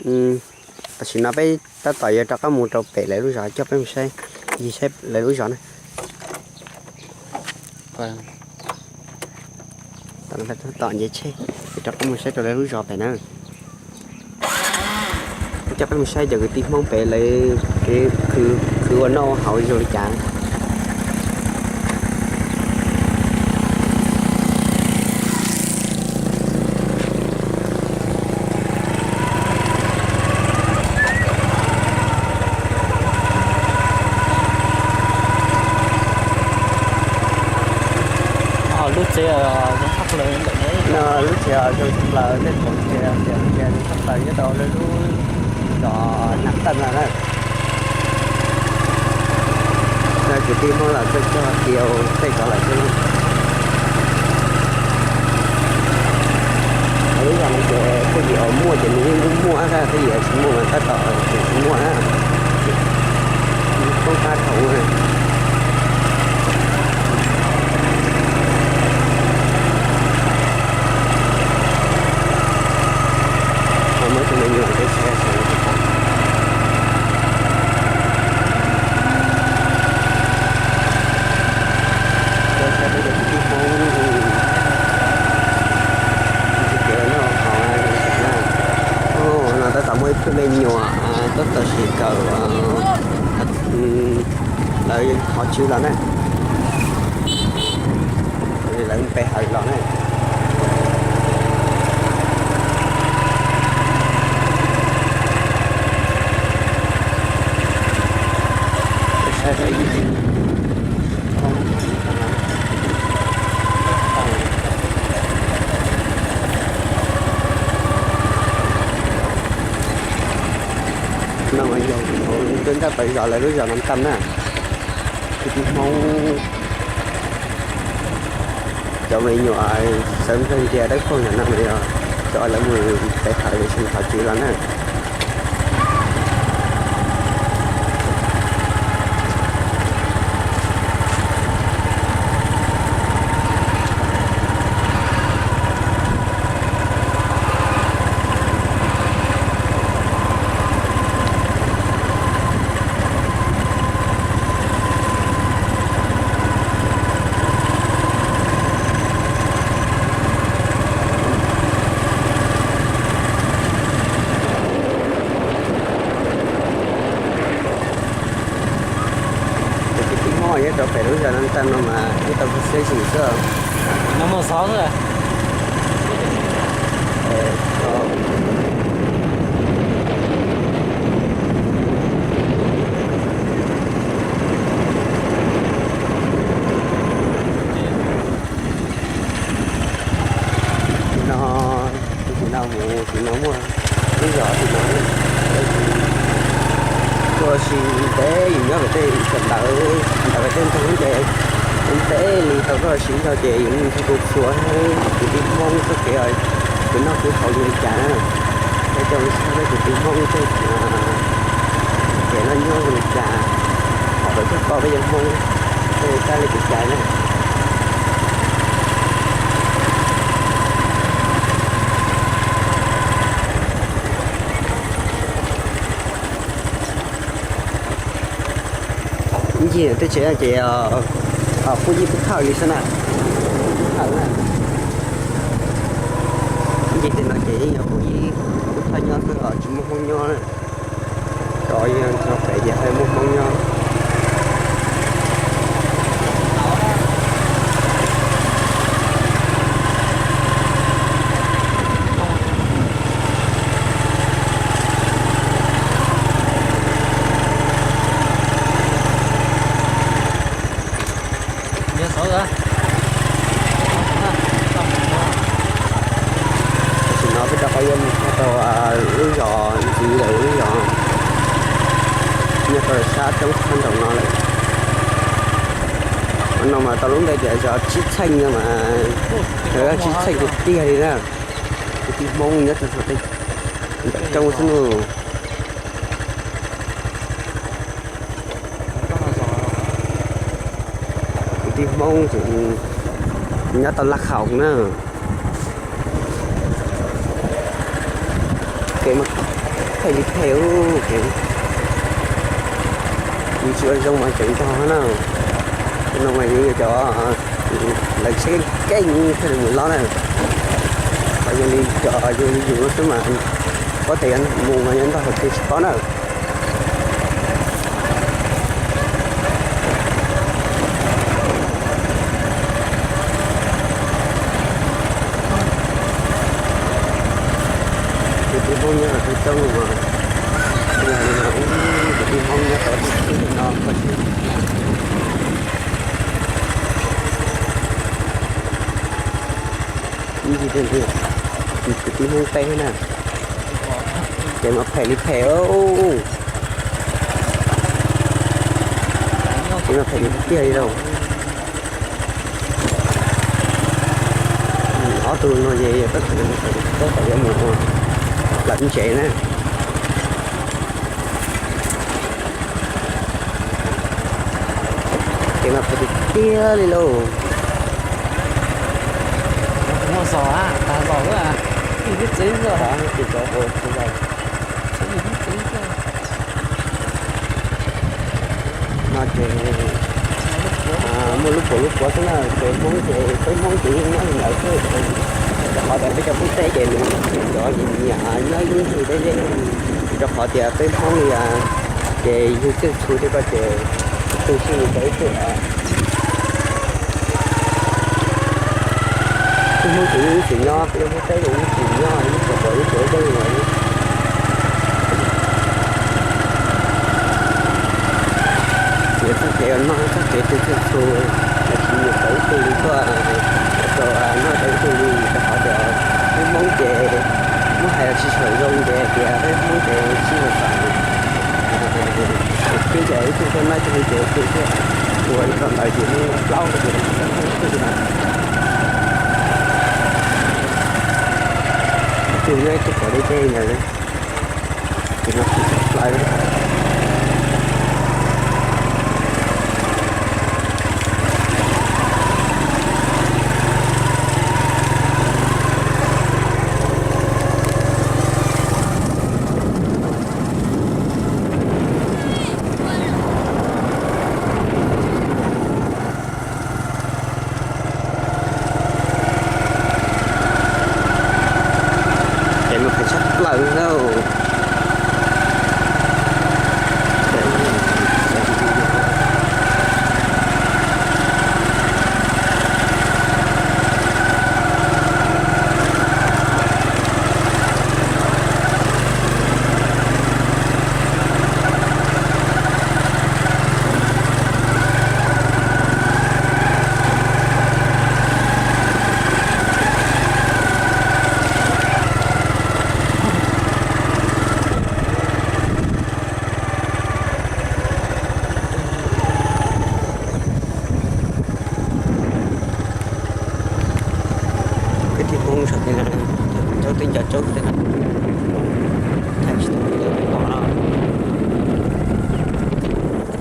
Tam sim no peb tab tom yuav rov qab mus rau pem lawv lub zos, coj peb mus saib, ncig saib lawv lub zos na. Tab tom nce tsheb, rov qab mus saib rau lawv lub zos pem na. Coj peb mus saib cov kwv tij Hmoob pem lawv kev khwv ua noj ua haus zoo li cas. Lub tsev zoo tshaj plaws ntawm no, lub tsev zoo tshaj plaws, tej khoom tias tias zoo tshaj plaws nyob rau lub zos Nam Tawj no na. Kwv tij Hmoob los txawj cog tias tej cov lawm xwb. Lub zos no ces phooj ywg uas muaj ces nws yeej muaj muaj, phooj ywg tsis muaj mas tab tom tsis muaj na. Toob qab thaum muab cov me nyuam tej tsis No tab tom muaj ib tug me nyuam tab tom sim kawm lawv qhov tswv los na, lawv pe hawm los na. No mas yog hauv ntuj ntaj pas zos lawv lub zos Nam Tawj na. Kwv tij Hmoob cov me nyuam sawv nplawg ntias dawb paug ntawm no mas yog cov lawv mus pe hawm los sis qhov tswv los na. Cov kwv tij Hmoob nyob rau pem lub zos Nam Tawj no mas nyob tau xwb xwb. Tim no, tim no mus tim no muaj ib zos tim no, tuaj si ntev yus nyob pem tej sawv ntawd, ntawm pem tej ntug ces ntev li tau koj siv zog ces yus nrog tus txhua kwv tij Hmoob txoj kev kwv noj kwv haus zoo li cas na. Peb coj mus saib peb kwv tij Hmoob tej kev noj nyob zoo li cas, hom peb coj koj peb cov Hmoob tej tab li kev cai na. Ncig tej tsev no ces pub yib pub thawj li xwb na. Ncig tej no ces yeej yog pub yib pub thawj nyob xwb os, tsis muaj Hmoob nyob na. Cov yeej tso pem ces haj muaj Hmoob nyob. Tam sim no peb rov qab yuav mus txog rau lub zos ntxiv lawm, lub zos nyob rau sab roob sab nraum no lawm. Qhov no mas tau lub npe tias zos Tsib Txheej no mas, Tsib Txheej tiag tiag li na. Kwv tij Hmoob nyob rau saum tej nram roob xwb nus. Kwv tij Hmoob tseem nyob tau laj khaum na. Kev mas Phem li phem, kev tsis ua zoo mas tseem ntog na. No mas yog cov lawv tsheb keej thiaj li mus lob na. Ho yog li cov yus li yus no xwb mas paub tias mus mas yuav ntog qhov twg tsis paub na. Tus tib Hmoob nyob rau coob mas, tus tib Hmoob nyob rau no. Ib ntsis tus tib Hmoob teb na, ces mas phem li phem. Ces mas phem tiag tiag li lauj. Ob tug no ces yog tab tom yuav mus lawm ntsev na. Ces mas phem tiag tiag li lauj. Muaj zos, tag zos lawm, ib lub tsev zos. No ces muaj lub puas lub puav xwb na, ces Hmoob ces peb Hmoob ces yeej nyob li ntawd xwb. Rau qhov tias peb cov Hmoob teb ces nws cov nyiam nyiam nyob ib lub ntug deb deb, rau qhov tias peb Hmoob li ces yug txwj txhu tej ko ces ib tug sib li rau ib tug. Peb Hmoob ces yeej ib txwm nyob, peb Hmoob teb ces yeej ib txwm nyob, yeej tsis pom ib txwm deb li. Ces txoj kev no txoj kev txwj txhu, los sis nyiam tau ib tug li tuaj, rau noj tau ib tug li, rau qhov tias peb Hmoob ces muab hais los tsis tshua zoo ces tias peb Hmoob ces sib txom nyem. Ces ib tug tuaj noj ib tug li ces ib tug thiaj ua li ko ntawd ces muaj plaub ces txoj kev txwj txhu na. Ib tug nyob ib tug pom deb deb ntawd. Ces no tsis txawm plaws. Ces mas phem tshaj plaws li lauj. Peb tib Hmoob saum tej no, tsaub teb nco tsaub tej no, thaij tsis tau li lawm pom no.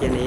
Ces ne,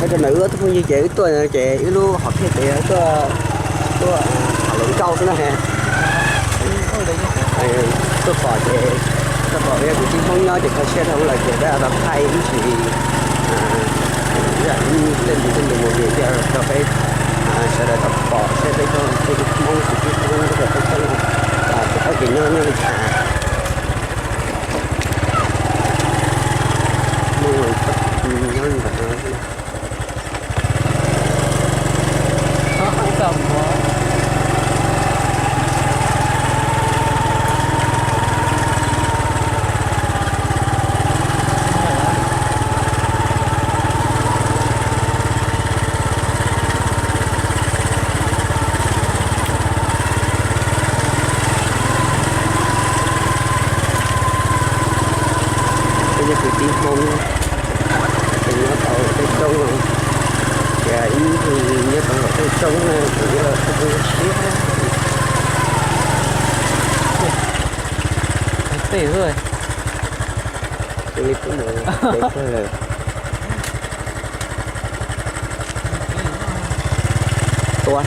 Rau ntawm wb ob tug phooj ywg ces wb tuaj ces wb lub hom phiaj ces tuaj, tuaj tham hluas nkauj xwb na. Tuaj pom ces, tuaj pom peb cov kwv tij Hmoob nyob ces kho siab dhau lawm ces peb tau thaij ib ntsis tej ntsis tej ntus movie thiaj rau peb sawv daws tau pom saib peb cov kwv tij Hmoob kwv tij Hmoob nyob rau peb teb no, ces txoj kev nyob nyob li cas. Hmoob nyob li ntawd no. Peb cov kwv tij Hmoob, Nyob tau tej roob no, ces ib ntsis nyob tau tej roob no ces yuav los siab. Tej xwb. Cia li pub mus ces kawg lawm. Tua